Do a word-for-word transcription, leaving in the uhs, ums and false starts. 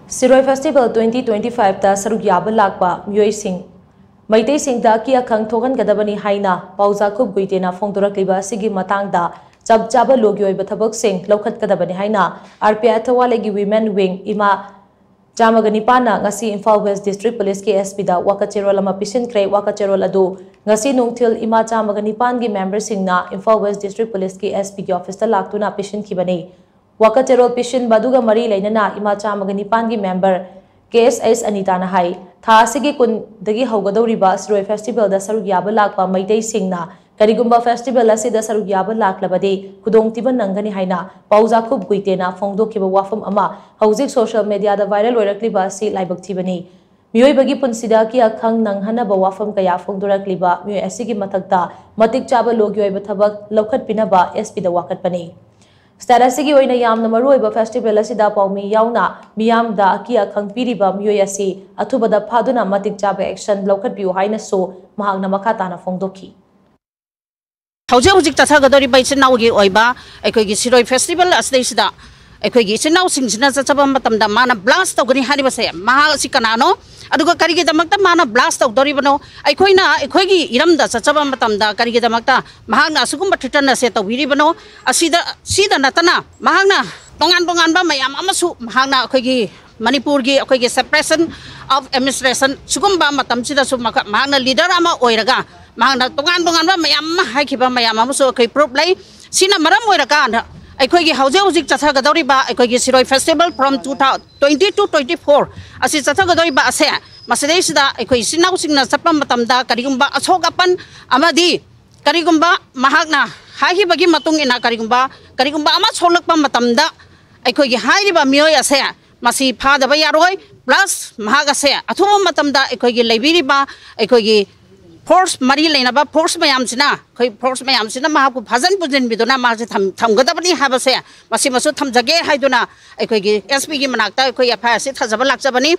ꯁꯤꯔꯣꯏ festival twenty twenty ꯐꯥꯏꯚꯇ ꯁꯔꯨꯛ ꯌꯥꯕ ꯂꯥꯛꯄ ꯃꯤꯑꯣꯏꯁꯤꯡ, ꯃꯩꯇꯩꯁꯤꯡꯗ ꯑꯀꯤ ꯑꯈꯪ ꯊꯣꯛꯍꯟꯒꯗꯕꯅꯤ ꯍꯥꯏꯅ ꯄꯥꯎꯖꯥꯈꯨꯞ ꯒꯨꯏꯇꯦꯅ ꯐꯣꯡꯗꯣꯔꯛꯂꯤꯕ ꯑꯁꯤꯒꯤ ꯃꯇꯥꯡꯗ ꯆꯞ ꯆꯥꯕ ꯂꯣꯒꯤ ꯑꯣꯏꯕ ꯊꯕꯛꯁꯤꯡ ꯂꯧꯈꯠꯀꯗꯕꯅꯤ ꯍꯥꯏꯅ ꯑꯥꯔ ꯄꯤ ꯑꯥꯏ ꯊꯧꯋꯥꯂꯩꯒꯤ ꯋꯤꯃꯦꯟ ꯋꯤꯡ ꯏꯃꯥ ꯆꯥꯝꯃꯒ ꯅꯤꯄꯥꯟꯅ ꯉꯁꯤ ꯏꯝꯐꯥꯜ ꯋꯦꯁ ꯗꯤꯁꯇ꯭ꯔꯤꯛ ꯄꯨꯂꯤꯁꯀꯤ ꯑꯦꯁ ꯄꯤꯗ ꯋꯥꯀꯠꯆꯦꯔꯣꯜ ꯑꯃ ꯄꯤꯁꯤꯟꯈ꯭ꯔꯦ꯫ ꯋꯥꯀꯠꯆꯦꯔꯣꯜ ꯑꯗꯨ ꯉꯁꯤ ꯅꯨꯡꯊꯤꯜ ꯏꯃꯥ ꯆꯥꯝꯃꯒ ꯅꯤꯄꯥꯟꯒꯤ ꯃꯦꯝꯕꯔꯁꯤꯡꯅ ꯏꯝꯐꯥꯜ ꯋꯦꯁ ꯗꯤꯁꯇ꯭ꯔꯤꯛ ꯄꯨꯂꯤꯁꯀꯤ ꯑꯦꯁ ꯄꯤꯒꯤ ꯑꯣꯐꯤꯁꯇ ꯂꯥꯛꯇꯨꯅ ꯄꯤꯁꯤꯟꯈꯤꯕꯅꯤ꯫ ꯋꯥꯀꯠꯆꯦꯔꯣꯜ ꯄꯤꯁꯤꯟꯕ ꯑꯗꯨꯒ ꯃꯔꯤ ꯂꯩꯅꯅ ꯏꯃꯥ ꯆꯥꯝꯃꯒ ꯅꯤꯄꯥꯟꯒꯤ ꯃꯦꯝꯕꯔ ꯀꯦ ꯑꯦꯁ ꯑꯦꯁ ꯑꯅꯤꯇꯥꯅ ꯍꯥꯏ, ꯊꯥ ꯑꯁꯤꯒꯤ ꯀꯨꯟꯗꯒꯤ ꯍꯧꯒꯗꯧꯔꯤꯕ ꯁꯤꯔꯣꯏ ꯐꯦꯁꯇꯤꯚꯦꯜꯗ ꯁꯔꯨꯛ ꯌꯥꯕ ꯂꯥꯛꯄ ꯃꯩꯇꯩꯁꯤꯡꯅ ꯀꯔꯤꯒꯨꯝꯕ ꯐꯦꯁꯇꯤꯚꯦꯜ ꯑꯁꯤꯗ ꯁꯔꯨꯛ ꯌꯥꯕ ꯂꯥꯛꯂꯕꯗꯤ ꯈꯨꯗꯣꯡꯊꯤꯕ ꯅꯪꯒꯅꯤ ꯍꯥꯏꯅ ꯄꯥꯎꯖꯥꯈꯨꯞ ꯒꯨꯏꯇꯦꯅ ꯐꯣꯡꯗꯣꯛꯈꯤꯕ ꯋꯥꯐꯝ ꯑꯃ ꯍꯧꯖꯤꯛ ꯁꯣꯁꯤꯌꯦꯜ ꯃꯦꯗꯤꯌꯥꯗ ꯚꯥꯏꯔꯦꯜ ꯑꯣꯏꯔꯛꯂꯤꯕ ꯑꯁꯤ ꯂꯥꯏꯕꯛ ꯊꯤꯕꯅꯤ꯫ ꯃꯤꯑꯣꯏꯕꯒꯤ ꯄꯨꯟꯁꯤꯗ ꯑꯀꯤ ꯑꯈꯪ ꯅꯪꯍꯟꯅꯕ ꯋꯥꯐꯝ ꯀꯌꯥ ꯐꯣꯡꯗꯣꯔꯛꯂꯤꯕ ꯃꯤꯑꯣꯏ ꯑꯁꯤꯒꯤ ꯃꯊꯛꯇ ꯃꯇꯤꯛ ꯆꯥꯕ ꯂꯣꯒꯤ ꯑꯣꯏꯕ ꯊꯕꯛ ꯂꯧꯈꯠꯄꯤꯅꯕ ꯑꯦꯁ ꯄꯤꯗ ꯋꯥꯀꯠꯄꯅꯤ꯫ ꯁ꯭ꯇꯦꯠ ꯑꯁꯤꯒꯤ ꯑꯣꯏꯅ ꯌꯥꯝꯅ ꯃꯔꯨꯑꯣꯏꯕ ꯐꯦꯁꯇꯤꯚꯦꯜ ꯑꯁꯤꯗ ꯄꯥꯎꯃꯤ ꯌꯥꯎꯅ ꯃꯤꯌꯥꯝꯗ ꯑꯀꯤ ꯑꯈꯪ ꯄꯤꯔꯤꯕ ꯃꯤꯑꯣꯏ ꯑꯁꯤ ꯑꯊꯨꯕꯗ ꯐꯥꯗꯨꯅ ꯃꯇꯤꯛ ꯆꯥꯕ ꯑꯦꯛꯁꯟ ꯂꯧꯈꯠꯄꯤꯌꯨ ꯍꯥꯏꯅꯁꯨ ꯃꯍꯥꯛꯅ ꯃꯈꯥ ꯇꯥꯅ ꯐꯣꯡꯗꯣꯛꯈꯤ꯫ ꯍꯧꯖꯤꯛ ꯍꯧꯖꯤꯛ ꯆꯠꯊꯒꯗꯧꯔꯤꯕ ꯏꯆꯤꯟ ꯏꯅꯥꯎꯒꯤ ꯑꯣꯏꯕ ꯑꯩꯈꯣꯏꯒꯤ ꯁꯤꯔꯣꯏ ꯐꯦꯁꯇꯤꯚꯦꯜ ꯑꯁꯤꯗꯩꯁꯤꯗ ꯑꯩꯈꯣꯏꯒꯤ ꯏꯆꯤꯟ ꯏꯅꯥꯎꯁꯤꯡꯁꯤꯅ ꯆꯠꯆꯕ ꯃꯇꯝꯗ ꯃꯥꯅ ꯕ꯭ꯂꯥꯁ ꯇꯧꯒꯅꯤ ꯍꯥꯏꯔꯤꯕꯁꯦ, ꯃꯍꯥꯛ ꯑꯁꯤ ꯀꯅꯥꯅꯣ? ꯑꯗꯨꯒ ꯀꯔꯤꯒꯤꯗꯃꯛꯇ ꯃꯥꯅ ꯕ꯭ꯂꯥꯁ ꯇꯧꯗꯧꯔꯤꯕꯅꯣ? ꯑꯩꯈꯣꯏꯅ ꯑꯩꯈꯣꯏꯒꯤ ꯏꯔꯝꯗ ꯆꯠꯆꯕ ꯃꯇꯝꯗ ꯀꯔꯤꯒꯤꯗꯃꯛꯇ ꯃꯍꯥꯛꯅ ꯑꯁꯤꯒꯨꯝꯕ ꯊ꯭ꯔꯤꯇꯟ ꯑꯁꯦ ꯇꯧꯕꯤꯔꯤꯕꯅꯣ? ꯑꯁꯤꯗ, ꯁꯤꯗ ꯅꯠꯇꯅ ꯃꯍꯥꯛꯅ ꯇꯣꯉꯥꯟ ꯇꯣꯉꯥꯟꯕ ꯃꯌꯥꯝ ꯑꯃꯁꯨ ꯃꯍꯥꯛꯅ ꯑꯩꯈꯣꯏꯒꯤ ꯃꯅꯤꯄꯨꯔꯒꯤ ꯑꯩꯈꯣꯏꯒꯤ separation of administration ꯁꯤꯒꯨꯝꯕ ꯃꯇꯝꯁꯤꯗꯁꯨ ꯃꯈ-, ꯃꯍꯥꯛꯅ ꯂꯤꯗꯔ ꯑꯃ ꯑꯣꯏꯔꯒ ꯃꯍꯥꯛꯅ ꯇꯣꯉꯥꯟ ꯇꯣꯉꯥꯟꯕ ꯃꯌꯥꯝ ꯑꯃ ꯍꯥꯏꯈꯤꯕ ꯃꯌꯥꯝ ꯑꯃꯁꯨ ꯑꯩꯈꯣꯏ ꯄ꯭ꯔꯨꯐ ꯂꯩ꯫ ꯁꯤꯅ ꯃꯔꯝ ꯑꯣꯏꯔꯀꯥꯟꯗ ꯑꯩꯈꯣꯏꯒꯤ ꯍꯧꯖꯤꯛ ꯍꯧꯖꯤꯛ ꯆꯠꯊꯒꯗꯧꯔꯤꯕ ꯑꯩꯈꯣꯏꯒꯤ ꯁꯤꯔꯣꯏ festival from two thousand twenty to twenty four ꯑꯁꯤ ꯆꯠꯊꯒꯗꯧꯔꯤꯕ ꯑꯁꯦ, ꯃꯁꯤꯗꯩꯁꯤꯗ ꯑꯩꯈꯣꯏ ꯏꯆꯤꯟ ꯏꯅꯥꯎꯁꯤꯡꯅ ꯆꯠꯄ ꯃꯇꯝꯗ ꯀꯔꯤꯒꯨꯝꯕ ꯑꯁꯣꯛ ꯑꯄꯟ ꯑꯃꯗꯤ ꯀꯔꯤꯒꯨꯝꯕ ꯃꯍꯥꯛꯅ ꯍꯥꯏꯈꯤꯕꯒꯤ ꯃꯇꯨꯡ ꯏꯟꯅ ꯀꯔꯤꯒꯨꯝꯕ, ꯀꯔꯤꯒꯨꯝꯕ ꯑꯃ ꯁꯣꯛꯂꯛꯄ ꯃꯇꯝꯗ ꯑꯩꯈꯣꯏꯒꯤ ꯍꯥꯏꯔꯤꯕ ꯃꯤꯑꯣꯏ ꯑꯁꯦ ꯃꯁꯤ ꯐꯥꯗꯕ ꯌꯥꯔꯣꯏ꯫ ꯄ꯭ꯂꯁ ꯃꯍꯥꯛ ꯑꯁꯦ ꯑꯊꯨꯕ ꯃꯇꯝꯗ ꯑꯩꯈꯣꯏꯒꯤ ꯂꯩꯕꯤꯔꯤꯕ ꯑꯩꯈꯣꯏꯒꯤ ꯐꯣꯔꯁ, ꯃꯔꯤ ꯂꯩꯅꯕ ꯐꯣꯔꯁ ꯃꯌꯥꯝꯁꯤꯅ, ꯑꯩꯈꯣꯏ ꯐꯣꯔꯁ ꯃꯌꯥꯝꯁꯤꯅ ꯃꯍꯥꯛꯄꯨ ꯐꯥꯖꯟ ꯄꯨꯟꯁꯤꯟꯕꯤꯗꯨꯅ ꯃꯥꯁꯦ ꯊꯝ-, ꯊꯝꯒꯗꯕꯅꯤ ꯍꯥꯏꯕꯁꯦ ꯃꯁꯤꯃꯁꯨ ꯊꯝꯖꯒꯦ ꯍꯥꯏꯗꯨꯅ ꯑꯩꯈꯣꯏꯒꯤ ꯑꯦꯁ ꯄꯤꯒꯤ ꯃꯅꯥꯛꯇ ꯑꯩꯈꯣꯏ ꯑꯦꯐ ꯑꯥꯏ ꯑꯥꯔ ꯑꯁꯤ ꯊꯥꯖꯕ ꯂꯥꯛꯆꯕꯅꯤ꯫